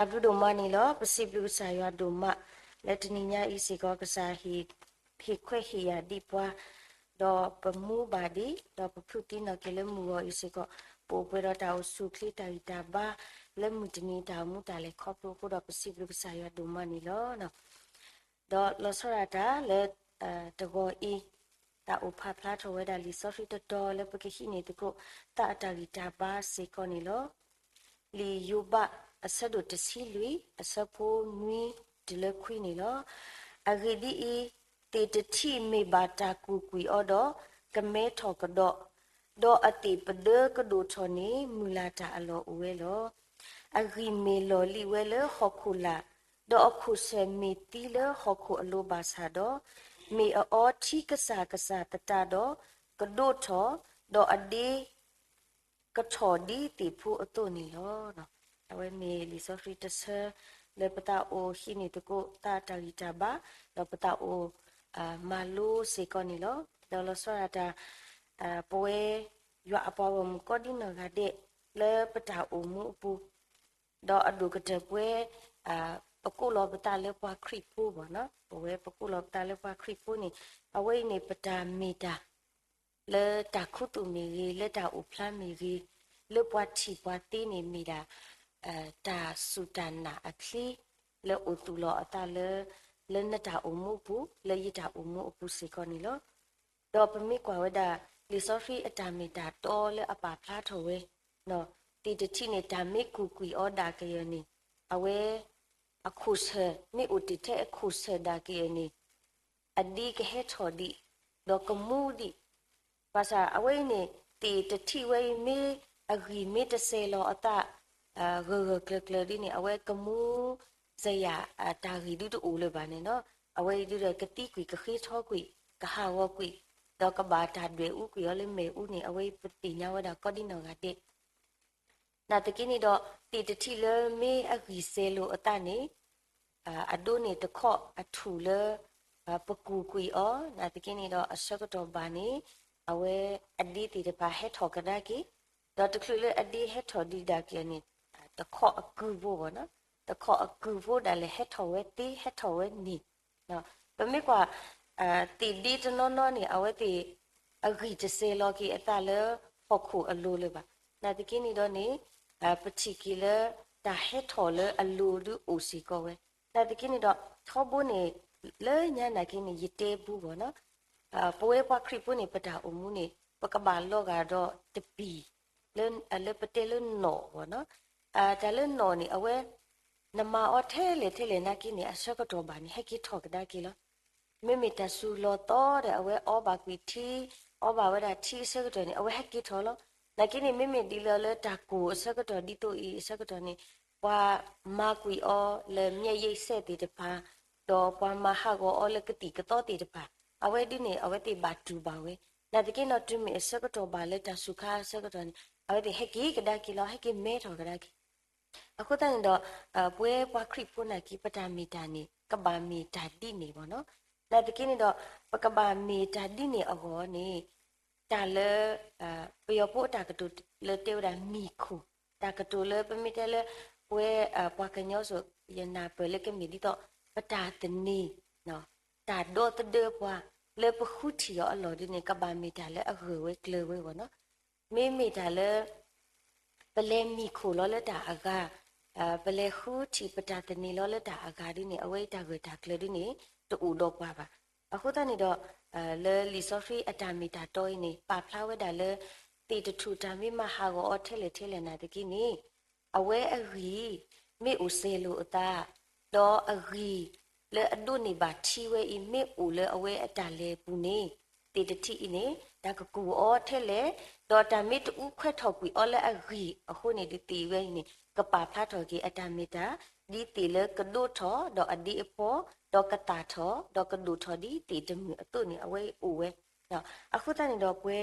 တၢ်ဘျုးဒိၣ်မးန့ၣ်လီၤ. ပစံးဘျုးကစၢ်ယွၤဒိၣ်မး လၢတနံၤညါအံၤစ့ၢ်ကီး ကစၢ်ဟ့ၣ်ခွဲးဟ့ၣ်ယာ်ဒံးပှၤ, ဒီးပမူဘၣ်ဒံး, ဒီးပဖုးသံနီၢ်က့ၤလၢမုၢ်ဂီၤအံၤစ့ၢ်ကီး, ပအိၣ်ပှဲၤဒီးတၢ်အိၣ်ဆူၣ်အိၣ်ချ့ တၢ်ဂံၢ်တၢ်ဘါ လၢမုၢ်တနံၤတၢ်အိၣ်မူတၢ်လဲၤခီဖျိအဃိဒီး ပစံးဘျုးကစၢ်ယွၤဒိၣ်မးန့ၣ်လီၤ. ဒီးလီၤဆီဒၣ်တၢ်လၢ တဂီၤအံၤ, တၢ်အိၣ်ဖးဖျါထီၣ်ဝဲဒၣ်လံာ်စီဆှံတတီၤလၢပကဟံးန့ၢ်သကိး သးအတၢ်ဂံၢ်တၢ်ဘါစ့ၢ်ကီးန့ၣ်လီၤ. လံာ်ယိၤဘး အဆၢဒိၣ်တဆံလွံၢ် အဆၢဖိနွံတုၤလၢခွံန့ၣ်လီၤ. အဂ့ၢ်ဒ်အံၤ, သ့ၣ်တထံၣ်မ့ၢ်ဘၣ်တၢ်ကူၣ်ကွံာ်အီၤဒီး ကမဲထီၣ်ကဒီး, ဒီးအသ့ၣ်ပဒၢကဒိၣ်ထီၣ်န့ၣ် မုၢ်လၢ်တၢ်အလီၢ်အိၣ်ဝဲလီၤ. အဂံၢ်မ့ၢ်လီၢ်လံးဝဲလၢဟီၣ်ခိၣ်လာ်, ဒီးအခိၣ်ဆၢၣ်မ့ၢ်သံလၢဟီၣ်ခိၣ်အလိၤဘၣ်ဆၣ်ဒီး, မ့ၢ်အအီထံကစၢ်ကစၢ်သတးဒီး, ကဒိၣ်ထီၣ်, ဒီးအဒ့ ကထီၣ်ဒ်သ့ၣ်ဖိအသိးန့ၣ်လီၤ. အဝဲမ့ၢ်လံာ်စီဆှံတဆၢ လၢပသးအိၣ်ဟံးန့ၢ်သကိးသးတၢ်ဂံၢ်တၢ်ဘါ, ဒီးပသးအိၣ် မၤလိစ့ၢ်ကီးန့ၣ်လီၤ. ဒီးလီၤဆီဒၣ်တၢ် ပဝဲ ယွၤအပှၤဂီၢ်မုၢ်ကိးဒံနီၢ်ဂၤဒဲး လၢပတၢ်အိၣ်မူအပူၤ ဒီးအဒိၣ်ကတၢၢ်ပဝဲ ပကိးလီၤပသးလၢပှၤခရံာ်ဖိဘၣ်နီၤ, ပဝဲပကိးလီၤပသးလၢပှၤခရံာ်ဖိန့ၣ်, အဝဲအံၤန့ၣ် ပတၢ်မ့ၢ်တၢ် လၢတၢ်ခူသူၣ်မ့ၢ်ဂ့ၤ, လၢတၢ်အိၣ်ဖျါမ့ၢ်ဂ့ၤ, လၢပှၤထံၣ်ပှၤသ့န့ၣ်မ့ၢ်ဒၣ် တၢ်စူၢ်တၢ်နာ်အချံ လၢအိၣ်သူၣ်လီၤအသးလၢ လၢနတၢ်အိၣ်မူအပူၤ, လၢယတၢ်အိၣ်မူအပူၤစ့ၢ်ကီးန့ၣ်လီၤ. ဒီးပမ့ၢ်ကွၢ်ဝဲဒၣ် လံာ်စီဆှံအတၢ်မ့ၢ်တၢ်တီလၢအပာ်ဖျါထီၣ်ဝဲ, သ့ၣ်တထံၣ်န့ၣ် တၢ်မ့ၢ်ကူၣ်ကွံာ်အီၤဒၣ်ကယဲၢ်န့ၣ်, အဝဲ အခိၣ်ဆၢၣ် မ့ၢ်အိၣ်တ့ၢ်ထဲအခိၣ်ဆၢၣ်ဒၣ်ကယဲၢ်န့ၣ် အဒ့ကဟဲထီၣ်ဒံး, ဒီးကမူဒံး, ဘၣ်ဆၣ်အဝဲအံၤန့ၣ် သ့ၣ်တထံၣ်ဝဲအံၤမ့ၢ်အဂံၢ်မ့ၢ်တစဲးလီၤအသး ဂၢၢ်ဂၢၢ်ကျၢၤကျၢၤဒ်န့ၣ် အဝဲကမူစယၤ တၢ်ဂံၢ်ဒုတအိၣ်လၢၤဘၣ်န့ၣ်နီၤ, အဝဲအံၤဒုဒီးကသံကွံာ် ကဃ့ထီကွံာ် ကဟးဂီၤကွံာ် ဒီးကဘၣ်တၢ်ဒွဲၣ်အူကွံာ်အီၤလၢမဲာ်အူန့ၣ် အဝဲအံၤပသ့ၣ်ညါဝဲဒၣ်ကိးဒံနီၢ်ဂၤဒဲး နာ်သက့န့ၣ်ဒီး သ့ၣ်တထံၣ်လၢမ့ၢ်အဂံၢ်စဲးလိာ်အသးန့ၣ် အဒိန့ၣ်တခီအထူၣ်လၢ ပကူၣ်ကွံာ်အီၤ နာ်သက့န့ၣ်ဒီးအဆၢကတီၢ်ဘၣ်န့ၣ် အဝဲအဒ့သ့ၣ်တဖၣ်ဟဲထီၣ်ကဒါက့ၤ, ဒီးတချုးလၢအဒ့ဟဲထီၣ်ဒံးဒၣ်က့ၤန့ၣ် တခီအကုၢ်ဖိဘၣ်နီၤ, တခီအကုၢ်ဖိဒၣ်လဲာ်ဟဲထီၣ်ဝဲသ့ ဟဲထီၣ်ဝဲန့ၣ် ပမ့ၢ်ကွၢ် သ့ၣ်ဒ့တနီၤနီၤန့ၣ် အဝဲသ့ၣ် အဂံၢ်တစဲးလီၤက့ၤအသးလၢဟီၣ်ခိၣ်အလိၤလၢၤဘၣ်. နာ်သက့န့ၣ်ဒီးန့ၣ် ပထံၣ်က့ၤလၢ တၢ်ဟဲထီၣ်လၢအလိၤဒုအိၣ်စ့ၢ်ကီးဝဲ. နာ်သက့န့ၣ်ဒီး ထီဘိန့ၣ် လၢညါနာ်က့န့ၣ် ယတဲဘူးဘၣ်နီၤ, ပဝဲပှၤခရံာ်ဖိန့ၣ် ပတၢ်အိၣ်မူန့ၣ် ပကဘၣ်လီၤဂာ်ဒီးတပံၤ လၢပတဲလၢနီၣ်ဘၣ်နီၤ. တၢ်လၢနီၣ်န့ၣ် အဝဲ နမၤအီၤထဲလဲၣ်ထဲလဲၣ်နာ်က့န့ၣ် အဆၢကတီၢ်ဘၣ်န့ၣ် ဟဲက့ၤထီၣ်ကဒါက့ၤလီၤ. မ့မ့ၢ်တၢ်စူၤလီၤသီဒီး အဝဲအီဘၣ်ကွံာ်ထံ, အီဘၣ်ဝဲဒၣ်ထံအဆၢကတီၢ်န့ၣ် အဝဲဟဲက့ၤထီၣ်လီၤ. နာ်က့န့ၣ် မ့မ့ၢ်ဒ်လၢလၢတၢ်ကိၢ်အဆၢကတီၢ်ဒ်သိးအံၤအဆၢကတီၢ်န့ၣ် ပှၤမၤကွံာ်အီၤလၢမျက်ရည်စဲးသ့ၣ်တဖၣ်, ဒီးပှၤမၤဟးဂီၤအီၤလၢကသံၣ်ကသီသ့ၣ်တဖၣ်, အဝဲဒ်န့ၣ် အဝဲသ့ၣ်ဘၣ်တူၢ်ဘၣ်ဝဲ. နာ်သက့နီၤ တုၤမ့ၢ်အဆၢကတီၢ်ဘၣ်လၢတၢ်စူၤခါအဆၢကတီၢ်န့ၣ် အဝဲသ့ၣ်ဟဲက့ၤကဒါက့ၤလီၤ, ဟဲက့ၤမဲထီၣ်ကဒါက့ၤ အဃိသတးန့ၣ်ဒီး ပဝဲပှၤခရံာ်ဖိနာ်က့ ပတၢ်မ့ၢ်တၢ်န့ၣ် ကဘၣ်မ့ၢ်တၢ်ဒ်န့ၣ်ဘၣ်နီၤ. နာ်သက့န့ၣ်ဒီး ပကဘၣ်မ့ၢ်တၢ်ဒ်န့ၣ်အဂီၢ်န့ၣ် တၢ်လၢ ပယီၤဖိအတၢ်ကတိၤလၢတဲဝဲဒၣ်မံၤခိၣ်, တၢ်ကတိၤလၢပမ့ၢ်တဲလၢ ပဝဲပှၤကညီစိၤ ယနၢ်ပၢၢ်လၢကမ့ၢ်ဒ်သိး ပတၢ်သန့ၤ တၢ်ဒီသဒၢပှၤ လၢပဃုထံၣ်အီၤအလီၢ်ဒ်န့ၣ် ကဘၣ်မ့ၢ်တၢ်လၢအဂၢၢ်ဝဲကျၢၤဝဲဘၣ်နီၤ. မ့မ့ၢ်တၢ်လၢ ပလဲၤမံၤခိၣ်လီၤလၢတၢ်အဂၤ, ပလဲၤဃုထံၣ်ပတၢ်သန့ၤလီၤလၢတၢ်အဂၤဒ်န့ၣ် အဝဲအံၤတၢ်ဂၢၢ်တၢ်ကျၢၤဒ်န့ၣ် တအိၣ်ဒီးပှၤဘၣ်. အဃိသတးန့ၣ်ဒီး လၢလံာ်စီဆှံအတၢ်မ့ၢ်တၢ်တီအံၤန့ၣ် ပာ်ဖျါဝဲဒၣ်လၢ သ့ၣ်တထူၣ်တၢ်မ့ၢ်မၤဟးဂီၤအီၤထဲလဲၣ်ထဲလဲၣ်နာ်သက့န့ၣ် အဝဲအဂံၢ် မ့ၢ်အိၣ်စဲးလိာ်အသး ဒီးအဂံၢ်လၢအဒိးန့ၢ်ဘၣ်ထံဝဲအံၤ မ့ၢ်အိၣ်လၢအဝဲအတၢ်လဲၤပူၤန့ၣ် သ့ၣ်တထံၣ်အံၤန့ၣ် တၢ်ကကူၣ်အီၤထဲလဲၣ်, ဒီးတၢ်မ့ၢ်တအူခွဲးထီၣ်ကွံာ်အီၤလၢအဂံၢ်အဃိန့ၣ် ဒ်သ့ၣ်ဝဲအံၤန့ၣ် ကပာ်ဖျါထီၣ်က့ၤအတၢ်မ့ၢ်တၢ် ဒ်သ့ၣ်လၢကဒိၣ်ထီၣ် ဒီးအဒ့အဖီ ဒီးကသၣ်ထီၣ် ဒီးကဒိၣ်ထီၣ်ဒ်သ့ၣ်တမုာ်အသိးန့ၣ် အဝဲအံၤအိၣ်ဝဲ အဃိသတးန့ၣ်ဒီးပဝဲ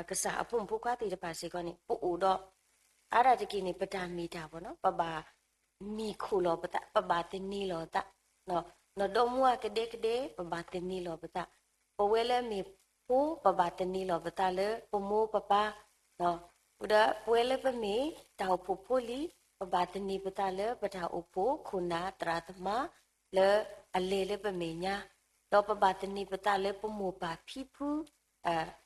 ကစၢ်အဖိမုၣ်ဖိခွါသ့ၣ်တဖၣ်စ့ၢ်ကီးန့ၣ် ပအိၣ်ဒီး အါဒၣ်တက့ၢ်န့ၣ် ပတၢ်မ့ၢ်တၢ်ဘၣ်နီၤ ပဘၣ်မံၤခိၣ်လီၤပသး ပဘၣ်သန့ၤလီၤပသး နီၢ်ဒီမါဝၤကဒဲကဒဲ ပဘၣ်သန့ၤလီၤပသး ပဝဲလၢအမ့ၢ်ဖိ ပဘၣ်သန့ၤလီၤပသးလၢပမိၢ်ပပၢ် ဒီးပဝဲလၢပမ့ၢ်တၢ်အိၣ်ဖှိၣ်ဖိလံၤ ပဘၣ်သန့ၤပသးလၢပတၢ်အိၣ်ဖှိၣ်ခိၣ်နၢ်သရၣ်သမါလၢအလဲၤလၢပမဲာ်ညါ, ဒီးပဘၣ်သန့ၤပသးလၢပမိၢ်ပၢ်ဖံဖု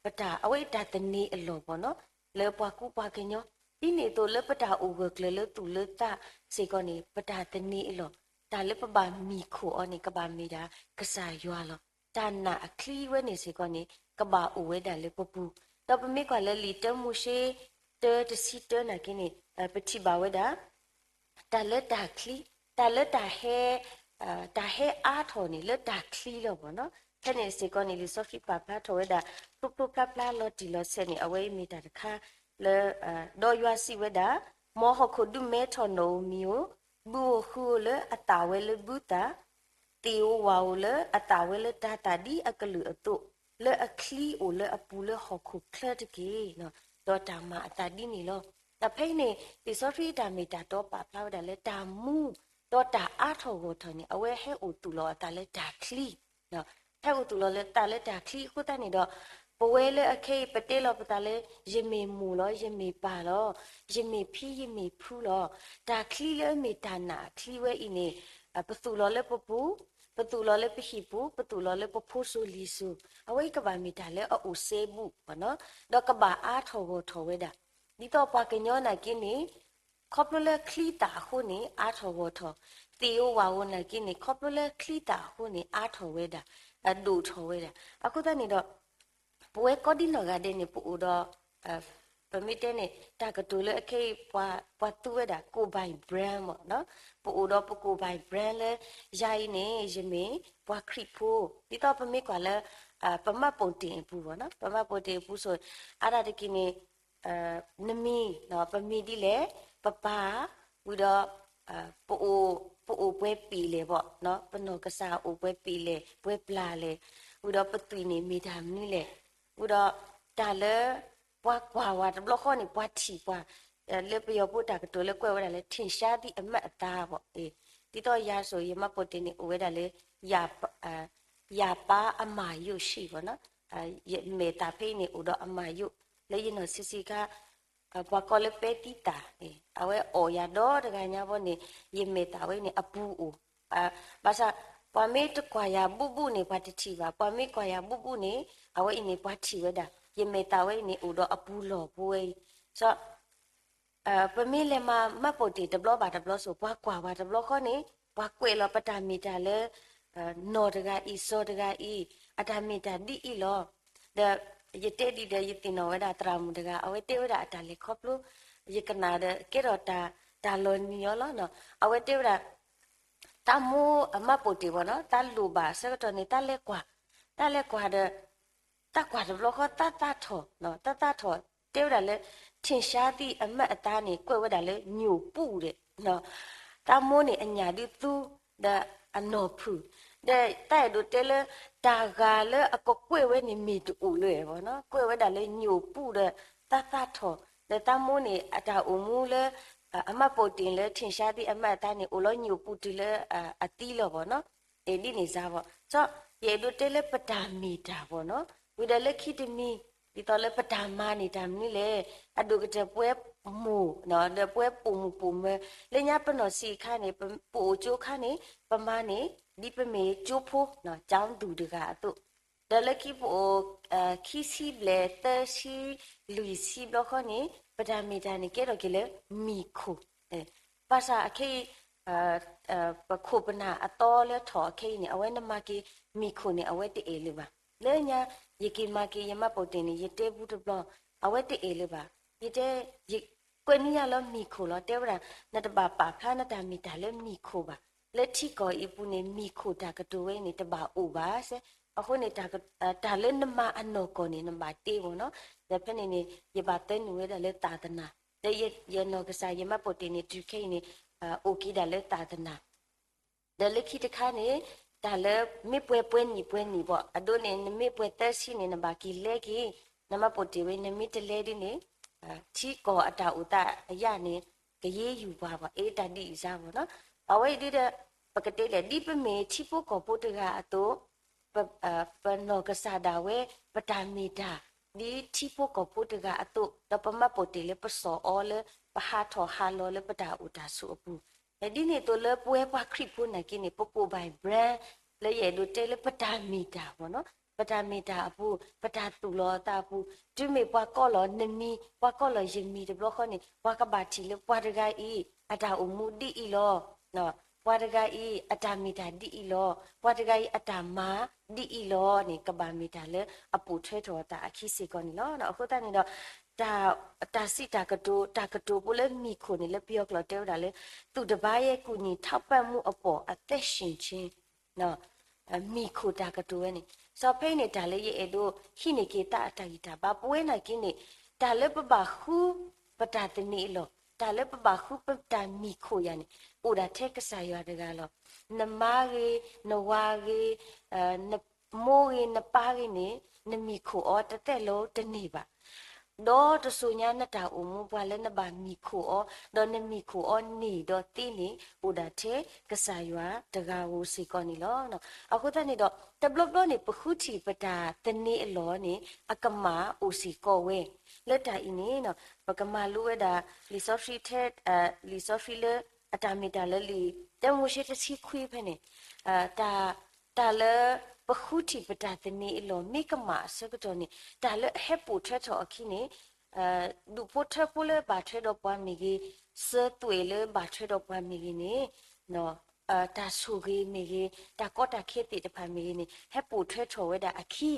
ပတၢ် အဝဲအံၤတၢ်သန့ၤအလီၢ်ဘၣ်နီၤ, လၢပှၤကူပှၤကညီ, ဒ်န့ၣ်အသိးလၢပတၢ်အိၣ်ဂၢၢ်ကျၢၤလၢသူၣ်လၢသးစ့ၢ်ကီးန့ၣ် ပတၢ်သန့ၤအလီၢ်, တၢ်လၢပဘၣ်မံၤခိၣ်အီၤန့ၣ် ကဘၣ်မ့ၢ်ဒၣ်ကစၢ်ယွၤလီၤ. တၢ်နာ်အချံဝဲန့ၣ်စ့ၢ်ကီးန့ၣ် ကဘၣ်အိၣ်ဝဲဒၣ်လၢပပူၤ, ဒီးပမ့ၢ်ကွၢ်လၢလံာ်တၢမိၤၡ့ တၢတဆံတၢနာ်က့န့ၣ် ပထံၣ်ဘၣ်ဝဲဒၣ် တၢ်လၢတၢ်ချံ, တၢ်လၢတၢ်ဟဲ တၢ်ဟဲအါထီၣ်န့ၣ် လၢတၢ်ချံလီၤဘၣ်နီၤ. ဖဲန့ၣ်စ့ၢ်ကီးန့ၣ် လံာ်စီဆှံပာ်ဖျါထီၣ်ဝဲဒၣ် ဖျိဖျိဖျါဖျါလီၤတံၢ်လီၤဆဲးန့ၣ် အဝဲအံၤမ့ၢ်တၢ်တခါလၢ ဒီးယွၤစံးဝဲဒၣ်, မ်ဟီၣ်ခိၣ်ဒုးမဲထီၣ်နီၣ်ဧိၤမံၤဧိၤ, ဘုဧိၤဃုဧိၤလၢအသၣ်ဝဲလၢဘုသၣ်, သ့ၣ်ဧိၤဝၣ်ဧိၤလၢအသၣ်ဝဲလၢတၤသၣ်ဒ်အကလုာ်အသိး, လၢအချံအိၣ်လၢအပူၤလၢဟီၣ်ခိၣ်ချၢတက့ၢ်. ဒီးတၢ်မၤအသးဒ်န့ၣ်လီၤ. ဒီးဖဲအံၤန့ၣ် လံာ်စီဆှံတၢ်မ့ၢ်တၢ်တီပာ်ဖျါဝဲဒၣ်လၢတၢ်မူ ဒီးတၢ်အါထီၣ်ဂီၢ်ထီၣ်န့ၣ် အဝဲဟဲအိၣ်သူၣ်လီၤအသးလၢတၢ်ချံ ဟဲအိၣ်သူၣ်လီၤလၢသးလၢတၢ်ချံအဃိသတးန့ၣ်ဒီး ပဝဲလၢအခဲအံၤ ပတဲလီၤပသးလၢ ယမ့ၢ်မိၢ်လီၤ, ယမ့ၢ်ပၢ်လီၤ, ယမ့ၢ်ဖံယမ့ၢ်ဖုလီၤ. တၢ်ချံလၢအမ့ၢ်တၢ်နာ်အချံဝဲအံၤန့ၣ် ပသူၣ်လီၤလၢပပူၤ, ပသူၣ်လီၤလၢပဟံၣ်ပူၤ, ပသူၣ်လီၤလၢပဖိစိၤလံၤစိၤ, အဝဲအံၤကဘၣ်မ့ၢ်တၢ်လၢအအိၣ်စဲဘူး ဒီးကဘၣ်အါထီၣ်ဂီၢ်ထီၣ်ဝဲဒၣ်. ဒ်သိးပှၤကညီနာ်က့န့ၣ် ခီဖျိလၢချံသၣ်အဃိန့ၣ် အါထီၣ်ဂီၢ်ထီၣ်, သ့ၣ်ဧိၤဝၣ်ဧိၤနာ်က့န့ၣ် ခီဖျိလၢချံသၣ်အဃိန့ၣ် အါထီၣ်ဝဲဒၣ်, အဒိၣ်ထီၣ်ဝဲဒၣ်. အဃိသတးန့ၣ်ဒီး ပဝဲကိးဒံနီၢ်ဂၤဒဲးန့ၣ် ပအိၣ်ဒီး ပမ့ၢ်တဲန့ၣ် တၢ်ကတိၤလၢအခဲအံၤ ပှၤသူဝဲဒၣ် ကိုယ်ပိုင် brand မ့ၢ်နီၤ, ပအိၣ်ဒီးပ ကိုယ်ပိုင် brand လၢ ယၤအံၤန့ၣ် ယမ့ၢ်ပှၤခရံာ်ဖိ, ဒ်သိးပမ့ၢ်ကွၢ်လၢ ပမှတ်ပုံတင်အပူၤမ့ၢ်နီၤ, ပမှတ်ပုံတင်အပူၤဆိ အါဒၣ်တက့ၢ်န့ၣ် နမံၤ ပမံၤဒ်လဲၣ်, ပပၢ်, ဝံၤဒီး ပအိၣ်ပှဲၤပ့ၢ်လဲၣ်ဘၣ်, ပနီၢ်ကစၢ်အိၣ်ပှဲၤပ့ၢ်လဲၣ် ပှဲၤပျၢ်လဲၣ်, ဝံၤဒီးပသွံၣ်န့ၣ်မ့ၢ်တၢ်မနုၤလဲၣ်, ဝံၤဒီးတၢ်လၢ ပှၤကွၢ်ဝဲတဘျီဃီန့ၣ် ပှၤထံၣ်ပှၤ, လၢပယီၤဖိတၢ်ကတိၤလၢကွဲးဝဲဒၣ်လၢ ထင်ရှားသည့်အမှတ်အသားဘၣ်, ဒ်သိးယၤဆိ ယမှတ်ပုံတင်န့ၣ် အိၣ်ဝဲဒၣ်လၢ ယၤပၢ်အမၤယိၣ်ဆံးဘၣ်နီၤ, ယမဲာ်သၣ်ဖဲအံၤန့ၣ် အိၣ်ဒီးအမၤယိၣ်, လၢယနီၢ်ဆံးဆံးခါ ပှၤကိးလၢပဲသံသးန့ၣ် အဝဲအိၣ်ယၤဒီတဂၤညါဘီန့ၣ် ယမဲာ်သၣ်ဝဲန့ၣ်အပူၤအိၣ်, ဘၣ်ဆၣ် ပှၤမ့ၢ်တကွၢ်ယၤဘူးဘူးန့ၣ် ပှၤတထံၣ်ဘၣ်, ပှၤမ့ၢ်ကွၢ်ယၤဘူးဘူးန့ၣ် အဝဲအံၤန့ၣ်ပှၤထံၣ်ဝဲဒၣ်, ယမဲာ်သၣ်ဝဲအံၤန့ၣ် အိၣ်ဒီးအပူၤလီၢ်ဖိဝဲအံၤ, ပမ့ၢ်လဲၤမၤမှတ်ပုံတင်တဘျီဘၣ်တဘျီဆိ ပှၤကွၢ်ဝဲတဘျီဃီန့ၣ် ပှၤကွဲးလီၤပတၢ်မ့ၢ်တၢ်လၢ နီၢ်တဂၤအံၤ စီၤတဂၤအံၤ အတၢ်မ့ၢ်တၢ်ဒ်အံၤလီၤ. ဒီးယတဲဒ်ဒီး ယသ့ၣ်နီၣ်ဝဲဒၣ်သရၣ်မုၣ်တဂၤ အဝဲတဲဝဲဒၣ်အတၢ်လဲၤခီဖျိ ယကနၣ်ဒီး ကဲထီၣ်တၢ်လီၤနံၤအီၤလီၤ. အဝဲတဲဝဲဒၣ် သးမိၢ်အမှတ်ပုံတင်ဘၣ်နီၤ, သးလိၣ်ဘၣ်ဆၢကတီၢ်န့ၣ် သးလဲၤကွၢ်, သးလဲၤကွၢ်ဒီး သးကွၢ်တဘျီဃီ သးသးထီၣ်, သးသးထီၣ် တဲဝဲဒၣ်လၢ ထင်ရှားသည့်အမှတ်အသားန့ၣ် ကွဲးဝဲဒၣ်လၢညိၣ်ပူၣ်ဒီး သးမိၢ်န့ၣ်အညၣ်ဒုးသူ ဒီးအနီၢ်ဖုၣ်, ဒီးသးအဲၣ်ဒိးတဲလၢ တၢ်ဂၤလၢအကကွဲးဝဲန့ၣ်မ့ၢ်တအိၣ်လၢၤဘၣ်နီၤ, ကွဲးဝဲဒၣ်လၢညိၣ်ပူၣ်ဒီး သးသးထီၣ်, ဒီးသးမိၢ်န့ၣ် အတၢ်အိၣ်မူလၢ အမှတ်ပုံတင်လၢ ထင်ရှားသည့်အမှတ်အသားန့ၣ် အိၣ်လီၤညိၣ်ပူၣ်တုၤလၢအသံလီၤဘၣ်နီၤ, ဒ်န့ၣ်စါဘၣ်. ယအဲၣ်ဒိးတဲလၢပတၢ်မ့ၢ်တၢ်ဘၣ်နီၤ, ဝံၤဒီးလၢခံတမံၤ ဒ်သိးလၢပတၢ်မၤန့ၣ်တၢ်မနုၤလဲၣ်, အဒိၣ်ကတၢၢ်ပဝဲမိၢ် ဒီးပဝဲပိာ်မုၣ်ပိာ်မၢၤ လၢညါပနီၢ်ဆံးအခါန့ၣ် ပအိၣ်ကၠိခါန့ၣ် ပမၤန့ၣ် ဒ်ပမ့ၢ်ကၠိဖိ ကၠီသူၣ်တဂၤအသိး, ဒီးလၢခံပအိၣ် ခံဆံဘျဲၣ် သၢဆံ လွံၢ်ဆံဘျီဃီန့ၣ် ပတၢ်မ့ၢ်တၢ်န့ၣ် ကဲထီၣ်က့ၤလၢမံၤခိၣ်, ဘၣ်ဆၣ်အခဲအံၤ ပခိၣ်ပနၢ်အသီလၢထီၣ်အခဲအံၤန့ၣ် အဝဲနမၤက့ၤမံၤခိၣ်န့ၣ် အဝဲတအဲၣ်လၢၤဘၣ်. လၢညါ ယက့ၤမၤက့ၤယမှတ်ပုံတင်န့ၣ် ယတဲဘူးတဘျီ အဝဲတအဲၣ်လၢၤဘၣ်. ယတဲ ယကွဲးန့ၢ်ယၤလၢမံၤခိၣ်လီၤ တဲဝဲဒၣ် နတဘၣ်ပာ်ဖျါနတၢ်မ့ၢ်တၢ်လၢမံၤခိၣ်ဘၣ်. လၢထံကီၢ်အံၤပူၤန့ၣ် မံၤခိၣ်တၢ်ကတိၤဝဲအံၤန့ၣ် တဘၣ်အိၣ်ဘၣ်စဲး, အဃိန့ၣ် တၢ်လၢနမၤအနီၢ်ကီၢ်န့ၣ် နဘၣ်တ့ဘၣ်နီၤ. ဒီးဖဲန့ၣ်န့ၣ် ယဘၣ်သၢနုာ်ဝဲဒၣ်လၢသာသနာ, ဒီးယနီၢ်ကစၢ်ယမှတ်ပုံတင်န့ၣ် တုၤခဲအံၤန့ၣ် အိၣ်က့ၤဒၣ်လၢသာသနာ ဒီးလၢခံတခါန့ၣ် တၢ်လၢမ့ၢ်ပှဲၤပှဲၤနံၣ်ပှဲၤနံၣ်ဘၣ်, အဒိန့ၣ် နမ့ၢ်ပှဲၤသၢဆံန့ၣ် နဘၣ်က့ၤလဲက့ၤ နမှတ်ပုံတင်ဝဲ, နမ့ၢ်တလဲဒ်န့ၣ် ထံကီၢ်အတၢ်အိၣ်သးအယၣ်န့ၣ် ကယ့ၢ်ယူၤပှၤဘၣ်, အ့ တၢ်ဒ်အံၤစါဘၣ်နီၤ. အဝဲအံၤဒ်ဒီး ပကတဲလဲၣ် ဒ်ပမ့ၢ်ထံဖိကီၢ်ဖိတဂၤအသိး ပနီၢ်ကစၢ်ဒၣ်ဝဲ ပတၢ်မ့ၢ်တၢ် ဒ်ထံဖိကီၢ်ဖိတဂၤအသိး ဒီးပမှတ်ပုံတင်လၢပစီၤအီၤလၢ ပဟးထီၣ်ဟးလီၤလၢပတၢ်အိၣ်တၢ်ဆိးအပူၤ. ဒ်န့ၣ်အသိးလၢပဝဲပှၤခရံာ်ဖိနာ်က့န့ၣ် ပကိးဘၣ် brand လၢယအဲၣ်ဒိးတဲလၢပတၢ်မ့ၢ်တၢ်ဘၣ်နီၤ, ပတၢ်မ့ၢ်တၢ်အပူၤ, ပတၢ်သူၣ်လီၤအသးအပူၤ, တုၤမ့ၢ်ပှၤကိးလီၤနမံၤ, ပှၤကိးလီၤယမံၤတဘျီဃီန့ၣ် ပှၤကဘၣ်ထံၣ်လၢပှၤတဂၤအံၤ အတၢ်အိၣ်မူဒ်အံၤလီၤ. ပှၤတဂၤအံၤ အတၢ်မ့ၢ်တၢ်ဒ်အံၤလီၤ. ပှၤတဂၤအံၤ အတၢ်မၤဒ်အံၤလီၤန့ၣ် ကဘၣ်မ့ၢ်တၢ်လၢအပိာ်ထွဲထီၣ်အသးအခံစ့ၢ်ကီးန့ၣ်လီၤ. အဃိသတးန့ၣ်ဒီး တၢ် တၢ်စံးတၢ်ကတိၤ တၢ်ကတိၤဖိလၢမံၤခိၣ်န့ၣ် လၢပယီၤကျိာ်တဲဝဲဒၣ်လၢ သူတပါးရဲ့ကူညီထောက်ပံ့မှုအပေါ်အသက်ရှင်ခြင်း မံၤခိၣ်တၢ်ကတိၤဝဲန့ၣ် စီၤဖဲအံၤန့ၣ် တၢ်လၢယအဲၣ်ဒိးဟံးန့ၢ်က့ၤသးအတၢ်ဂံၢ်တၢ်ဘါ ပဝဲနာ်က့န့ၣ် တၢ်လၢပဘၣ်ဃုပတၢ်သန့ၤအလီၢ် တၢ်လၢပဘၣ်ဃုပတၢ်မံၤခိၣ်ယၤန့ၣ် အိၣ်ဒၣ်ထဲကစၢ်ယွၤတဂၤလီၤ. နမါဂ့ၤ, နဝၤဂ့ၤ, နမိၢ်ဂ့ၤ, နပၢ်ဂ့ၤန့ၣ် နမံၤခိၣ်အီၤတသ့ၣ်လၢတန့ၢ်ဘၣ် ဒီးတစိၤညါနတၢ်အိၣ်မူ ပှၤလၢနဘၣ်မံၤခိၣ်အီၤ ဒီးနမံၤခိၣ်အီၤန့ၢ်ဒီးသ့န့ၣ် အိၣ်ဒၣ်ထဲကစၢ်ယွၤတဂၤဧိၤစ့ၢ်ကီးန့ၣ်လီၤ. အဃိသတးန့ၣ်ဒီး တဘျီဘျီန့ၣ် ပဃုထံၣ်ပတၢ်သန့ၤအလီၢ်န့ၣ် အကမၣ်အိၣ်စ့ၢ်ကီးဝဲ လၢတၢ်အံၤန့ၣ် ပကမၤလိဝဲဒၣ် လံာ်စီဆှံထဲ လံာ်စီဆှံလၢ အတၢ်မ့ၢ်တၢ်လၢလံာ်တၢမိၤၡ့တဆံခွံဖဲန့ၣ် တၢ် တၢ်လၢပဃုထံၣ်ပတၢ်သန့ၤအလီၢ် မ့ၢ်ကမၣ်အဆၢကတီၢ်န့ၣ် တၢ်လၢအဟဲပိာ်ထွဲထီၣ်အခံန့ၣ် ဒူၣ်ဖိထၢဖိလၢဘၣ်ထွဲဒီးပှၤမ့ၢ်ဂ့ၤ, စၢၤသွဲၣ်လၢဘၣ်ထွဲဒီးပှၤမ့ၢ်ဂ့ၤန့ၣ် တၢ်ဆိၣ်ဂ့ၤမ့ၢ်ဂ့ၤ, တၢ်ကီတၢ်ခဲသ့ၣ်တဖၣ်မ့ၢ်ဂ့ၤန့ၣ် ဟဲပိာ်ထွဲထီၣ်ဝဲဒၣ်အခံ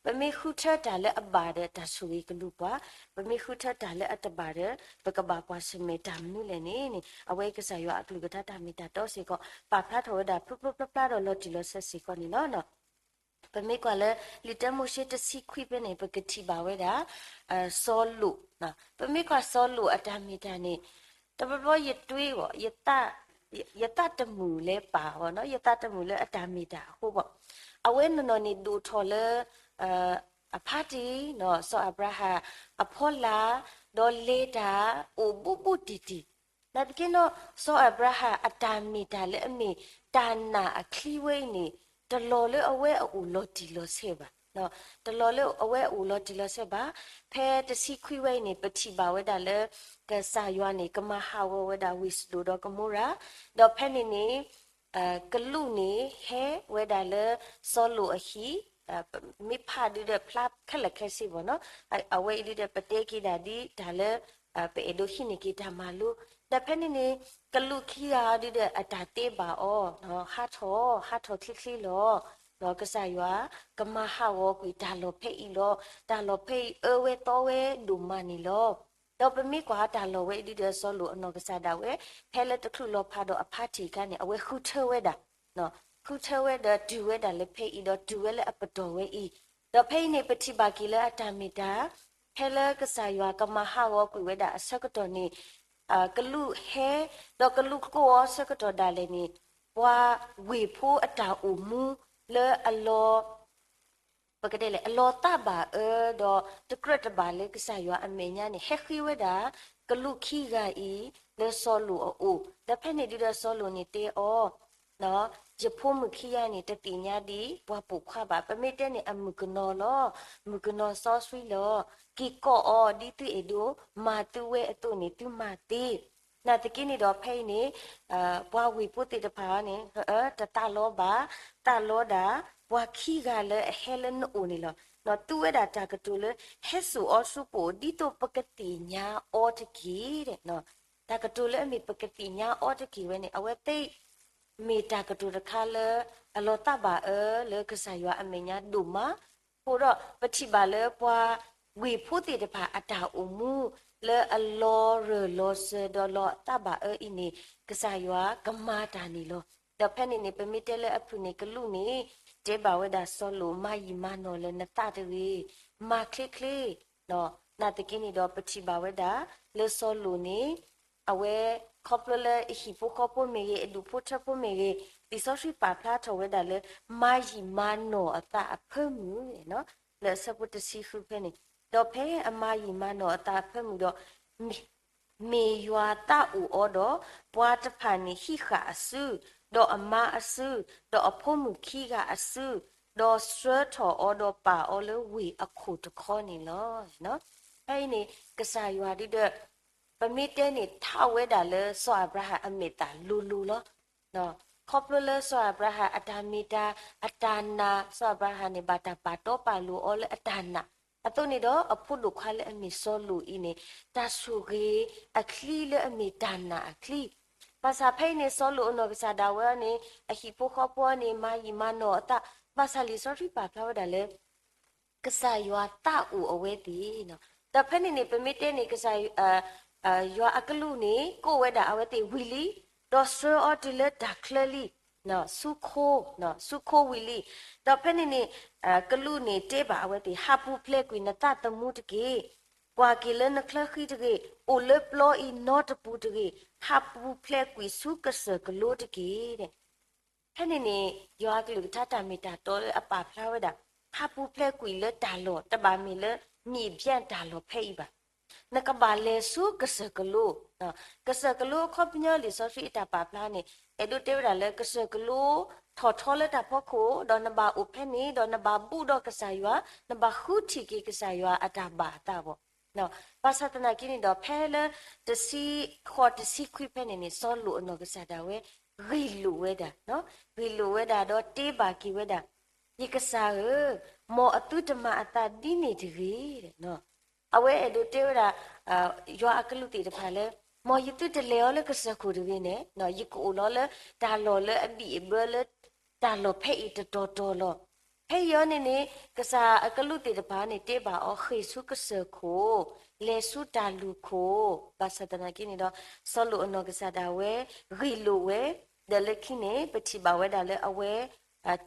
ပမ့ၢ်ဃုထၢတၢ်လၢအဘၣ်ဒီး တၢ်ဆိၣ်ဂ့ၤကလူၤပှၤ, ပမ့ၢ်ဃုထၢတၢ်လၢအတဘၣ်ဒီး ပကဘၣ်ကွၢ်ဆၢၣ်မဲာ်တၢ်မနုၤလဲၣ်န့ၣ်န့ၣ် အဝဲကစၢ်ယွၤအကလုၢ်ကထါတၢ်မ့ၢ်တၢ်တီစ့ၢ်ကီး ပာ်ဖျါထီၣ်ဝဲဒၣ်ဖျိဖျိဖျါဖျါဒီးလီၤတံၢ်လီၤဆဲးစ့ၢ်ကီးန့ၣ်လီၤ. ပမ့ၢ်ကွၢ်လၢ လံာ်တၢမိၤၡ့တဆံခွံဖဲန့ၣ် ပကထံၣ်ဘၣ်ဝဲဒၣ် စီၤလိာ်, ပမ့ၢ်ကွၢ်စီၤလိာ်အတၢ်မ့ၢ်တၢ်န့ၣ် တဘျီဘျီယတွ့ဘၣ် ယသးတမုာ်လၢပၢ်ဘၣ်နီၤ, ယသးတမုာ်လၢအတၢ်မ့ၢ်တၢ်အဃိဘၣ်. အဝဲနီၢ်နီၢ်န့ၣ်ဒိၣ်ထီၣ်လၢ အဖါတံၢ်, စီၤအၤဘြၤဟၣ်အဖီလာ်, ဒီးလဲၤတၢ်အိၣ်ဘူးဘူးတံၢ်တံၢ်, နာ်သက့နီၤ စီၤအၤဘြၤဟၣ်အတၢ်မ့ၢ်တၢ်လၢအမ့ၢ်တၢ်နာ်အချံဝဲအံၤန့ၣ် တလီၤလၢအဝဲအအိၣ်လီၤတံၢ်လီၤဆဲးဘၣ်. တလီၤလၢအဝဲအအိၣ်လီၤတံၢ်လီၤဆဲးဘၣ်. ဖဲတဆံခွံဝဲအံၤန့ၣ် ပထံၣ်ဘၣ်ဝဲဒၣ်လၢ ကစၢ်ယွၤန့ၣ် ကမၤဟးဂီၤဝဲဒၣ်ဝ့ၢ်စဒိၣ်ဒီးကမိရၤ, ဒီးဖဲန့ၣ်န့ၣ် ကလူးန့ၣ်ဟဲဝဲဒၣ်လၢစီၤလိာ်အဟံၣ်, မ့ၢ်ဖးဒုဒီးဖျါခဲလၢာ်ခဲဆ့ဘၣ်နီၤ, အဝဲအံၤဒုဒီးပတဲက့ၤဒၣ်ဒ်တၢ်လၢ ပအဲၣ်ဒိးဟံးန့ၢ်က့ၤတၢ်မၤလိ, ဒီးဖဲန့ၣ်န့ၣ် ကလူးခံဂၤဒုဒီးအတၢ်တဲဘၣ်အီၤ, ဟးထီၣ်, ဟးထီၣ်ချ့ချ့လီၤ. ဒီးကစၢ်ယွၤကမၤဟးဂီၤကွံာ်တၢ်လီၢ်ဖဲအံၤလီၤ. တၢ်လီၢ်ဖဲအံၤအၢဝဲသီဝဲဒိၣ်မးန့ၣ်လီၤ. ဒီးပမ့ၢ်ကွၢ်တၢ်လီၢ်ဝဲအံၤဒုဒီးစီၤလိာ်အနီၢ်ကစၢ်ဒၣ်ဝဲ ဖဲလၢတချုးလီၤဖးဒီးအဖါတံၢ်အခါန့ၣ် အဝဲဃုထၢဝဲဒၣ် ဃုထၢဝဲဒီးတုၤဝဲဒၣ်လၢဖဲအံၤဒီးတုၤဝဲလၢအပတီၢ်ဝဲအံၤ, ဒီးဖဲအံၤန့ၣ် ပထံၣ်ဘၣ်က့ၤလၢအတၢ်မ့ၢ်တၢ် ဖဲလၢကစၢ်ယွၤကမၤဟးဂီၤကွံာ်ဝဲဒၣ်အဆၢကတီၢ်န့ၣ် ကလူးဟဲ, ဒီးကလူးကိးအီၤဆၢကတီၢ်ဒၣ်လဲာ်န့ၣ် ပှၤဝ့ၢ်ဖိအတၢ်အိၣ်မူလၢအလီၤ ပကတဲလဲၣ် အလီၤသးဘၣ်အၢ ဒီးတကြၢးတဘၣ်လၢကစၢ်ယွၤအမဲာ်ညါန့ၣ် ဟဲဃ့ဝဲဒၣ် ကလူးခံဂၤအံၤ လၢစီၤလိာ်အအိၣ်, ဒီးဖဲန့ၣ်ဒုဒီးစီၤလိာ်န့ၣ်တဲအီၤ, ယဖိမုၣ်ခံဂၤန့ၣ် တသ့ၣ်ညါဒ်ပှၤပိာ်ခွါဘၣ်, ပမ့ၢ်တဲန့ၣ်အမုၣ်ကနီၤလီၤ, မုၣ်ကနီၤစီဆှံလီၤ, က့ၤကိးအီၤဒ်သုအဲၣ်ဒိးမၤသုဝဲအသိးန့ၣ် သုမၤသ့ နာ်သက့န့ၣ်ဒီးဖဲအံၤန့ၣ် ပှၤဝ့ၢ်ဖိသ့ၣ်တဖၣ်န့ၣ် တသးလီဘၣ်, သးလီဒၣ် ပှၤခံဂၤလၢအဟဲလၢနအိၣ်န့ၣ်လီၤ. သူဝဲဒၣ်တၢ်ကတိၤလၢ ဟဲစိာ်အီၤဆူပအိၣ် ဒ်သိးပကသ့ၣ်ညါအီၤတက့ၢ်. တၢ်ကတိၤလၢအမ့ၢ်ပကသ့ၣ်ညါအီၤတက့ၢ်ဝဲန့ၣ် အဝဲသ့ၣ် မ့ၢ်တၢ်ကတိၤတခါလၢ အလီၤသးဘၣ်အၢလၢကစၢ်ယွၤအမဲာ်ညါဒိၣ်မး အဃိဒီး ပထံၣ်ဘၣ်လၢပှၤဝ့ၢ်ဖိသ့ၣ်တဖၣ်အတၢ်အိၣ်မူ လၢအလီၤရၢၢ်လီၤစၢၤဒီးလီၤသးဘၣ်အၢအံၤန့ၣ် ကစၢ်ယွၤကမၤတၢ်န့ၣ်လီၤ. ဒီးဖဲန့ၣ်န့ၣ် ပမ့ၢ်တဲလၢအဖုၣ်န့ၣ် ကလူးန့ၣ် တဲဘၣ်ဝဲဒၣ်စီၤလိာ် မၤယံာ်မၤနီၢ်လၢနသးတဂ့ၤ, မၤချ့ချ့ နာ်သက့န့ၣ်ဒီး ပထံၣ်ဘၣ်ဝဲဒၣ် လၢစီၤလိာ်န့ၣ် အဝဲ ခီဖျိလၢအဟံၣ်ဖိဃီဖိမ့ၢ်ဂ့ၤ အဒူၣ်ဖိထၢဖိမ့ၢ်ဂ့ၤ လံာ်စီဆှံပာ်ဖျါထီၣ်ဝဲဒၣ်လၢ မၤယံာ်မၤနီၢ်အသးအဖၢမုၢ်န့ၣ် လၢအဆၢဖိတဆံဃုဖဲန့ၣ်, ဒီးဖဲအမၤယံာ်မၤနီၢ်အသးအဖၢမုၢ်ဒီး မ့ၢ်ယွၤသးအိၣ်အီၤဒီး ပှၤတဖၣ်န့ၣ်ဟံးဃာ်အစု, ဒီးအမါအစု, ဒီးအဖိမုၣ်ခံဂၤအစု, ဒီးဆှၢထီၣ်အီၤဒီးပာ်အီၤလၢဝ့ၢ်အခိၣ်တခီန့ၣ်လီၤ. ဖဲအံၤန့ၣ် ကစၢ်ယွၤဒုဒီး ပမ့ၢ်တဲန့ၣ် ထးဝဲဒၣ်လၢစီၤအၤဘြၤဟၣ်အမဲာ်သၣ်လိၤလိၤလီၤ. ခီဖျိလၢစီၤအၤဘြၤဟၣ်အတၢ်မ့ၢ်တၢ်အတၢ်နာ်, စီၤအၤဘြၤဟၣ်န့ၣ် ဘၣ်တၢ်ပာ်တီပာ်လိၤအီၤလၢအတၢ်နာ်, အသိးန့ၣ်ဒီး အဖိဒိၣ်ခွါလၢအမ့ၢ်စီၤလိာ်အံၤန့ၣ် တၢ်ဆိၣ်ဂ့ၤအချံလၢအမ့ၢ်တၢ်နာ်အချံ ဘၣ်ဆၣ်ဖဲအံၤန့ၣ် စီၤလိာ်အနီၢ်ကစၢ်ဒၣ်ဝဲအံၤန့ၣ် အဟံၣ်ဖိဃီဖိအံၤန့ၣ် မၤယံာ်မၤနီၢ်အသး, ဘၣ်ဆၣ်လံာ်စီဆှံပာ်ဖျါဝဲဒၣ်လၢ ကစၢ်ယွၤသးအိၣ်အဝဲသ့ၣ်, ဒီးဖဲန့ၣ်န့ၣ် ပမ့ၢ်တဲန့ၣ် ကစၢ် ယွၤအကလူးန့ၣ် ကိးဝဲဒၣ်အဝဲသ့ၣ်ဝံၤလံ, ဒီးဆှၢအီၤတုၤလၢတၢ်ချၢလံ, ဆူခိ, ဆူခိဝံၤလံ, ဒီးဖဲန့ၣ်န့ၣ် ကလူးန့ၣ်တဲဘၣ်အဝဲသ့ၣ်, ဟးပူၤဖျဲးကွံာ်နသးသမူတက့ၢ်, ကွၢ်က့ၤလၢနချၢဃံတဂ့ၤ, အိၣ်လၢပျီအံၤနီတပူၤတဂ့ၤ, ဟးပူၤဖျဲးကွံာ်ဆူကစၢၢ်ကလိတက့ၢ်. ဖဲန့ၣ်န့ၣ် ယွၤအကလုၢ်ကထါတၢ်မ့ၢ်တၢ်တီလၢအပာ်ဖျါဝဲဒၣ်, ဟးပူၤဖျဲးကွံာ်လၢတၢ်လီၢ်, တဘၣ်မ့ၢ်လၢ မ့ၢ်ဘၣ်တၢ်လီၢ်ဖဲအံၤဘၣ်. နကဘၣ်လဲၤဆူကစၢၢ်ကလိ, ကစၢၢ်ကလိအခီပညီလံာ်စီဆှံအတၢ်ပာ်ဖျါန့ၣ် အဲၣ်ဒိးတဲဝဲဒၣ်လၢကစၢၢ်ကလိ ထီၣ်ထီလၢတၢ်ဖီခိၣ်, ဒီးနဘၣ်အိၣ်ဖဲန့ၣ်, ဒီးနဘၣ်ဘူၣ်ဒီးကစၢ်ယွၤ, နဘၣ်ဃုထံၣ်က့ၤကစၢ်ယွၤအတၢ်ဘၣ်အသးဘၣ်. ဘၣ်ဆၣ်သနာ်က့န့ၣ်ဒီး ဖဲလၢတဆံဃိးတဆံခွံဖဲန့ၣ်န့ၣ် စီၤလိာ်အနီၢ်ကစၢ်ဒၣ်ဝဲ ဂ့ၢ်လိာ်ဝဲဒၣ်, ဂ့ၢ်လိာ်ဝဲဒၣ်ဒီးတဲဘၣ်က့ၤဝဲဒၣ်, ယကစၢ်ဧၢ, မ်အသုတမၤအသးဒ်န့ၣ်တဂ့ၤ. အဝဲအဲၣ်ဒိးတဲဝဲဒၣ် ယွၤအကလူးသ့ၣ်တဖၣ်လၢ မ်ယသုတလဲၤအီၤလၢကစၢၢ်ခိၣ်တဂ့ၤန့ၣ်, ယကအိၣ်လီၤလၢတၢ်လီၢ်လၢအဘံၣ်အဘၢလၢ တၢ်လီၢ်ဖဲအံၤတတီၤတီၤလီၤ. ဖဲအံၤအီၤန့ၣ်န့ၣ် ကစၢ်အကလူးသ့ၣ်တဖၣ်န့ၣ် တဲဘၣ်အီၤဃ့ၢ်ဆူကစၢၢ်ခိၣ်, လဲၤဆူတၢ်လုၢ်ခိၣ်, ဘၣ်ဆၣ်သနာ်က့န့ၣ်ဒီး စီၤလိာ်အနီၢ်ကစၢ်ဒၣ်ဝဲ ဂ့ၢ်လိာ်ဝဲ, ဒီးလၢခံန့ၣ် ပထံၣ်ဘၣ်ဝဲဒၣ်လၢအဝဲ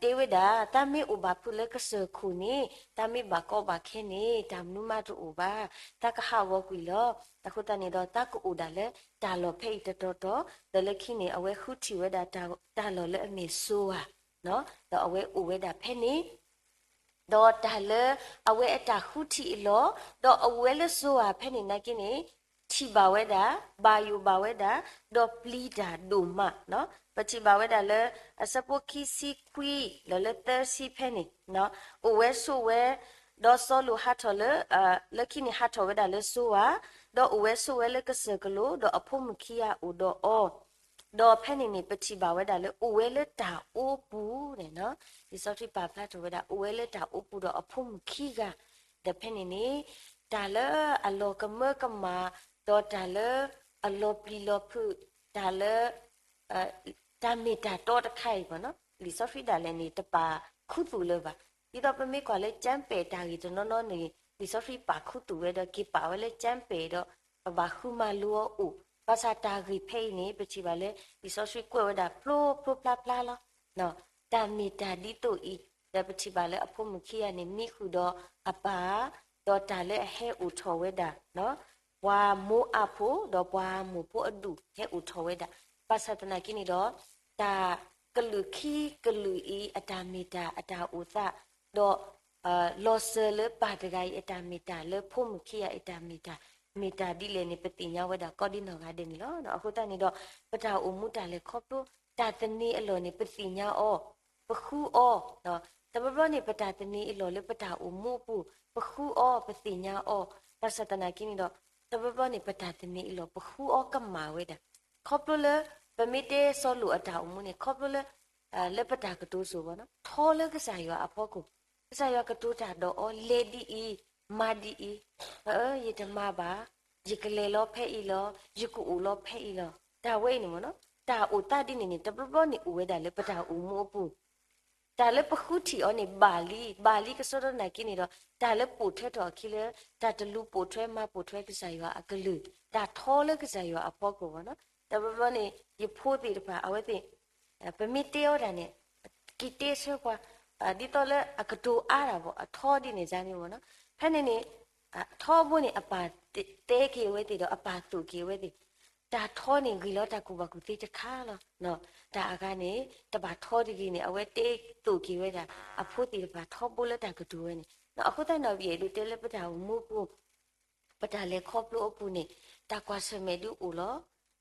တဲဝဲဒၣ်, တၢ်မ့ၢ်အိၣ်ဘၣ်ဖုးလၢကစၢၢ်ခိၣ်န့ၣ် တၢ်မ့ၢ်ဘၣ်ကီဘၣ်ခဲန့ၣ် တၢ်မနုၤမးတအိၣ်ဘၣ်, တၢ်ကဟးဂီၤကွံာ်လီၤ. အဃိသတးန့ၣ်ဒီး တၢ်ကအိၣ်ဒၣ်လၢတၢ်လီၢ်ဖဲအံၤတတီၤတီၤ, ဒီးလၢခံန့ၣ် အဝဲဃုထံၣ်ဝဲဒၣ်တၢ်လီၢ်လၢအမ့ၢ်စိၤဧါ, ဒီးအဝဲအိၣ်ဝဲဒၣ်ဖဲန့ၣ် ဒီးတၢ်လၢအဝဲအတၢ်ဃုထံၣ်အလီၢ်, ဒီးအဝဲလၢစိၤဧါဖဲန့ၣ်နာ်က့န့ၣ် ထံၣ်ဘၣ်ဝဲဒၣ်, ဘၣ်ယိၣ်ဘၣ်ဝဲဒၣ်, ဒီးပျံၤတၢ်ဒိၣ်မး. ပထံၣ်ဘၣ်ဝဲဒၣ်လၢ အဆၢဖိခံဆံခွံ လၢလၢသၢဆံဖဲန့ၣ်, အိၣ်ဝဲဆိးဝဲ, ဒီးစီၤလိာ်ဟးထီၣ်လၢ, လၢခံန့ၣ်ဟးထီၣ်ဝဲဒၣ်လၢစိၤဧါ, ဒီးအိၣ်ဝဲဆိးဝဲလၢကစၢၢ်ကလိ, ဒီးအဖိမုၣ်ခံဂၤအိၣ်ဒီးအီၤ ဒီးဖဲန့ၣ်န့ၣ် ပထံၣ်ဘၣ်ဝဲဒၣ်လၢအိၣ်ဝဲလၢတၢ်အိပူၤန့ၣ်, လံာ်စီဆှံပာ်ဖျါထီၣ်ဝဲဒၣ် အိၣ်ဝဲလၢတၢ်အိပူၤဒီးအဖိမုၣ်ခံဂၤ, ဒီးဖဲန့ၣ်န့ၣ် တၢ်လၢအလီၤကမၢကမၣ်, ဒီးတၢ်လၢအလီၤပျံၤလီၤဖုး, တၢ်လၢ တၢ်မ့ၢ်တၢ်တီတခါအံၤဘၣ်နီၤ, လံာ်စီဆှံဒၣ်လဲာ်န့ၣ် တပာ်ခူသူၣ်လၢၤဘၣ်. ဒ်သိးပမ့ၢ်ကွၢ်လၢကၠၢမ်းပဲာ်တၢ်ဂ့ၢ်တနီၤနီၤန့ၣ် လံာ်စီဆှံပာ်ခူသူၣ်ဝဲဒီးက့ၤပာ်ဝဲလၢကၠၢမ်းပဲာ်ဒီး ပဘၣ်ဃုမၤလိအီၤအိၣ်. ဘၣ်ဆၣ်တၢ်ဂ့ၢ်ဖဲအံၤန့ၣ် ပထံၣ်ဘၣ်လၢ လံာ်စီဆှံကွဲးဝဲဒၣ်ဖျိဖျိဖျါဖျါလီၤ. တၢ်မ့ၢ်တၢ်ဒ်သိးအံၤ ဒီးပထံၣ်ဘၣ်လၢအဖိမုၣ်ခံဂၤန့ၣ် မံဃုာ်ဒီးအပၢ်, ဒီးတၢ်လၢအဟဲအိၣ်ထီၣ်ဝဲဒၣ် ပှၤမိၤအၤဖိ ဒီးပှၤအၤမိၣ်ဖိအဒူၣ်ဟဲအိၣ်ထီၣ်ဝဲဒၣ်. ဘၣ်ဆၣ်သနာ်က့န့ၣ်ဒီး တၢ်ကလုာ်ခံကလုာ်အံၤ အတၢ်မ့ၢ်တၢ်အတၢ်အိၣ်သး, ဒီး လီၤစၢၤလၢပၢ်တဂၤအံၤအတၢ်မ့ၢ်တၢ် လၢဖိမုၣ်ခံဂၤအံၤအတၢ်မ့ၢ်တၢ် မ့ၢ်တၢ်ဒ်လဲၣ်န့ၣ် ပသ့ၣ်ညါဝဲဒၣ်ကိးဒံနီၢ်ဂၤဒဲးန့ၣ်လီၤ. အဃိသတးန့ၣ်ဒီး ပတၢ်အိၣ်မူတၢ်လဲၤခီဖျိ တၢ်သန့ၤအလီၢ်န့ၣ် ပသ့ၣ်ညါအီၤ, ပဃုအီၤ, တဘျီဘျီန့ၣ် ပတၢ်သန့ၤအလီၢ်လၢပတၢ်အိၣ်မူအပူၤ ပဃုအီၤ ပသ့ၣ်ညါအီၤ, ဘၣ်ဆၣ်သနာ်က့န့ၣ်ဒီး တဘျီဘျီန့ၣ် ပတၢ်သန့ၤအလီၢ် ပဃုအီၤကမၣ်ဝဲဒၣ်. ခီဖျိလၢ ပမ့ၢ်တဲစီၤလိာ်အတၢ်အိၣ်မူန့ၣ် ခီဖျိလၢ လၢပတၢ်ကတိၤစိၤဘၣ်နီၤ ထီလၢကစၢ်ယွၤအဖီခိၣ်, ကစၢ်ယွၤကတိၤတၢ်ဒီးအီၤ လဲၤဒ်အံၤ, မၤဒ်အံၤ, ယတမၤဘၣ်, ယကလဲၤလီၤဖဲအံၤလီၤ, ယကအိၣ်လီၤဖဲအံၤလီၤ. တၢ်ဝဲအံၤန့ၣ်မ့ၢ်နီၤ တၢ်အိၣ်သးဒ်န့ၣ်န့ၣ် တဘျီဘျီန့ၣ်အိၣ်ဝဲဒၣ်လၢပတၢ်အိၣ်မူအပူၤ တၢ်လၢပဃုထံၣ်အီၤန့ၣ် ဘၣ်လံ, ဘၣ်လံကစီဒီနာ်က့န့ၣ်ဒီး တၢ်လၢပိာ်ထွဲထီၣ်အခံလၢ တၢ်တလူၤပိာ်ထွဲမၤပိာ်ထွဲကစၢ်ယွၤအကလုၢ်, တၢ်ထီလၢကစၢ်ယွၤအဖီခိၣ်ဘၣ်နီၤ. တဘျီဘျီန့ၣ် ယဖိသ့ၣ်တဖၣ် အဝဲသ့ၣ် ပမ့ၢ်တဲအီၤတၢ်န့ၣ် က့ၤတဲဆၢပှၤ ဒ်သိးလၢအကတိၤအါတၢ်ဘၣ် အထီဒ်န့ၣ်န့ၣ်မ့ၢ်နီၤ. ဖဲန့ၣ်န့ၣ် ထီဘိန့ၣ် အပၢ်တဲက့ၤအဝဲသ့ၣ်ဒီး အပၢ်သိၣ်က့ၤအဝဲသ့ၣ်, တၢ်ထီန့ၣ်ဂ့ၤလီၤတၢ်ကူၣ်ဘၣ်ကူၣ်သ့တခါလီၤ. တၢ်အဂၤန့ၣ် တဘၣ်ထီတဂ့ၤန့ၣ် အဝဲတဲသိၣ်က့ၤဝဲဒၣ် အဖိသ့ၣ်တဖၣ်ထီဘိလၢတၢ်ကတိၤဝဲန့ၣ်. အဃိသတးန့ၣ်ဒီး ယအဲၣ်ဒိးတဲလၢပတၢ်အိၣ်မူအပူၤ ပတၢ်လဲၤခီဖျိအပူၤန့ၣ် တၢ်ကွၢ်ဆၢၣ်မဲာ်ဒုးအိၣ်လီၤ.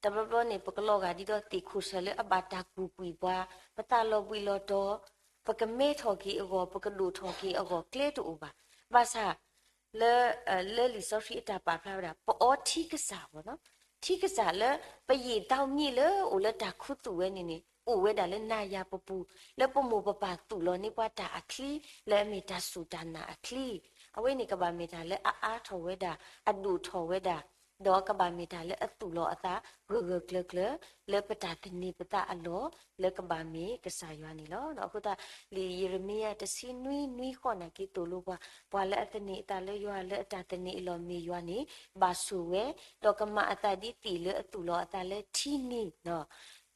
တဘျီဘျီန့ၣ် ပကလီၤဂာ်ဒ်သိးသ့ၣ်ခိၣ်ဆၢၣ်လၢအဘၣ်တၢ်ကူၣ်ကွံာ်ပှၤ, ပသးလီၤဘှံးလီၤတီၤ, ပကမဲထီၣ်က့ၤအဂီၢ်, ပကဒိၣ်ထီၣ်က့ၤအဂီၢ် ကျဲတအိၣ်ဘၣ်. ဘၣ်ဆၣ် လၢ လၢလံာ်စီဆှံအတၢ်ပာ်ဖျါဝဲဒၣ် ပအီထံကစၢ်ဘၣ်နီၤ. ထံကစၢ်လၢပယံာ်တီမံၤလၢအိၣ်လၢတၢ်ခူသူၣ်ဝဲန့ၣ်န့ၣ် အိၣ်ဝဲဒၣ်လၢနၤယၤပပူၤ လၢပမိၢ်ပပၢ်သူၣ်လီၤန့ၢ်ပှၤတၢ်အချံ လၢအမ့ၢ်တၢ်စူၢ်တၢ်နာ်အချံ. အဝဲန့ၣ်ကဘၣ်မ့ၢ်တၢ်လၢအအါထီၣ်ဝဲဒၣ် အဒိၣ်ထီၣ်ဝဲဒၣ် ဒီးကဘၣ်မ့ၢ်တၢ်လၢအသူၣ်လီၤအသးဂၢၢ်ဂၢၢ်ကျၢၤကျၢၤ လၢပတၢ်သန့ၤပသးအလီၢ် လၢကဘၣ်မ့ၢ်ကစၢ်ယွၤန့ၣ်လီၤ. အဃိသတး လံာ်ယံးရမံယၤတဆံနွံနွံဃိးနာ်က့သိၣ်လိပှၤ ပှၤလၢအသန့ၤအသးလၢယွၤ လၢအတၢ်သန့ၤအလီၢ်မ့ၢ်ယွၤန့ၣ် ဘၣ်ဆိၣ်ဝဲ ဒီးကမၤအသးဒ်သ့ၣ်လၢအသူၣ်လီၤအသးလၢထံန့ၣ်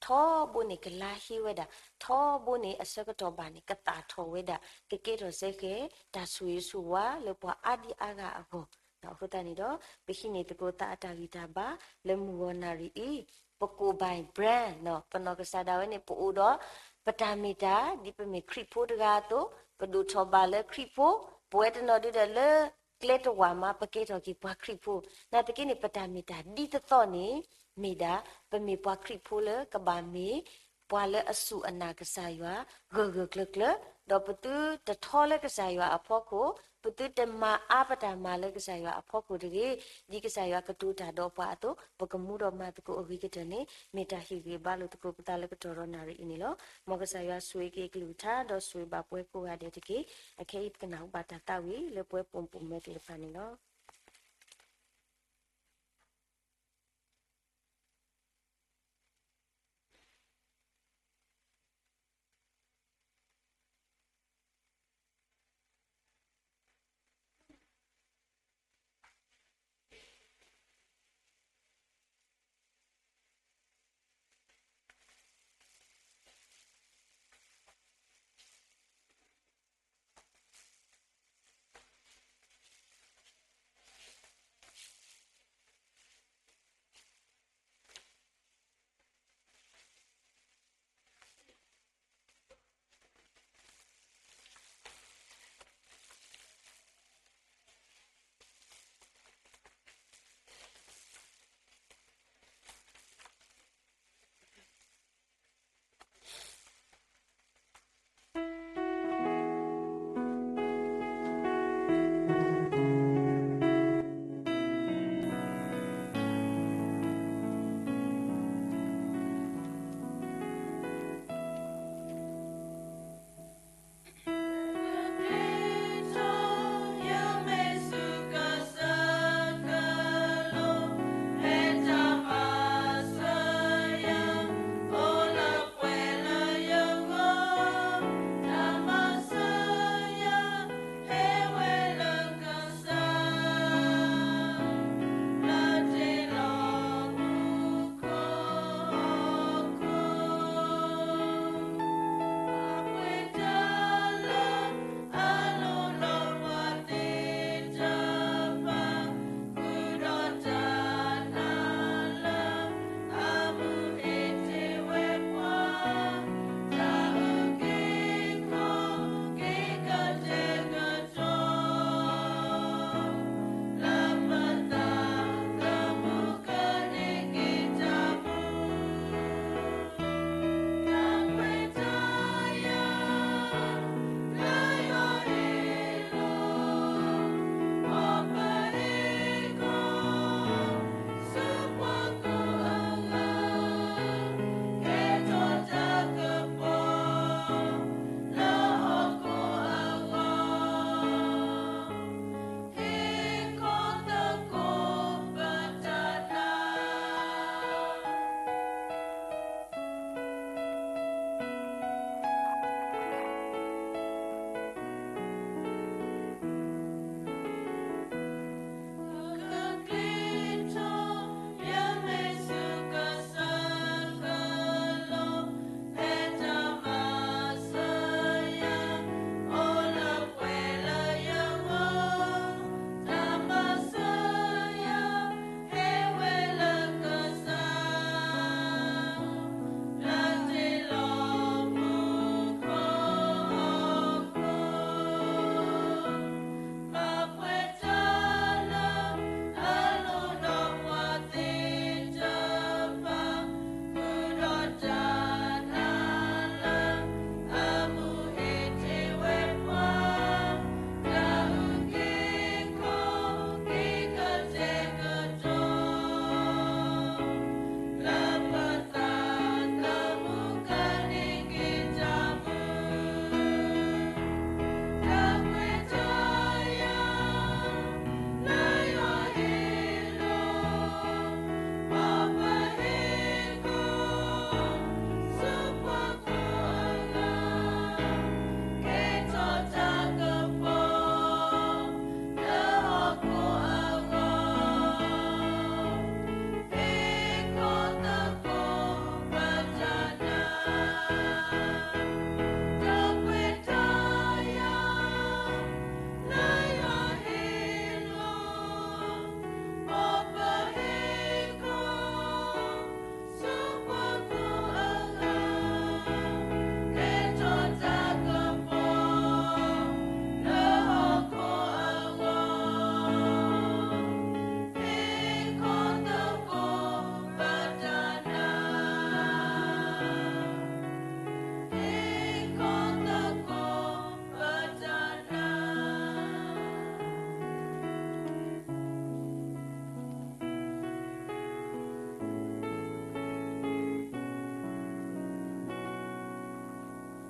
ထီဘိန့ၣ်ကလါဟ့ဝဲဒၣ်, ထီဘိန့ၣ်အဆၢကတီၢ်ဘၣ်န့ၣ် ကသၣ်ထီၣ်ဝဲဒၣ်, ကကဲထီၣ်စ့ၢ်ကီး တၢ်ဆိၣ်ဂ့ၤဆိၣ်ဝါလၢပှၤအါဒံအါဂၤအဂီၢ်. အဃိသတးန့ၣ်ဒီး ပဟံးန့ၢ်သကိးသးအတၢ်ဂံၢ်တၢ်ဘါလၢမုၢ်ဂီၤနၣ်ရံၣ်အံၤ, ပကိးဘၣ် brand နီၤ, ပနီၢ်ကစၢ်ဒၣ်ဝဲန့ၣ် ပအိၣ်ဒီး ပတၢ်မ့ၢ်တၢ် ဒ်ပမ့ၢ်ခရံာ်ဖိတဂၤအသိး, ပဒိၣ်ထီၣ်ဘၣ်လၢခရံာ်ဖိ, ပဝဲတနီၤဒုဒီးလၢ ကျဲတဝာ်မး ပကဲထီၣ်က့ၤပှၤခရံာ်ဖိ, နာ်သက့န့ၣ် ပတၢ်မ့ၢ်တၢ်ဒ်သိးသိးန့ၣ် မ့ၢ်ဒၣ် ပမ့ၢ်ပှၤခရံာ်ဖိလၢကဘၣ်မ့ၢ် ပှၤလၢအစူၢ်အနာ်ကစၢ်ယွၤ ဂၢၢ်ဂၢၢ်ကျၢၤကျၢၤ, ဒီးပသုတထီလၢကစၢ်ယွၤအဖီခိၣ်, ပသုတမၤအါပတၢ်မၤလၢကစၢ်ယွၤအဖီခိၣ်တဂ့ၤ, ဒ်ကစၢ်ယွၤကတိၤတၢ်ဒီးပှၤအသိး ပကမူဒီးမၤသကိးအဂ့ၤကတၢၢ်န့ၣ် မ့ၢ်တၢ်ဟ့ၣ်ဂံၢ်ဘါလိာ်သကိးပသးလၢကတီၢ်ဒီးနၣ်ရံၣ်အံၤန့ၣ်လီၤ. မ်ကစၢ်ယွၤဆိၣ်ဂ့ၤက့ၤအကလုၢ်ကထါ ဒီးဆိၣ်ဂ့ၤဘၣ်ပှၤကိးဂၤဒဲးတက့ၢ်. အခဲအံၤပကနၢ်ဟူဘၣ်တၢ်သးဝံၣ်လၢပှၤပိာ်မုၣ်ပိာ်မၢၤသ့ၣ်တဖၣ်န့ၣ်လီၤ.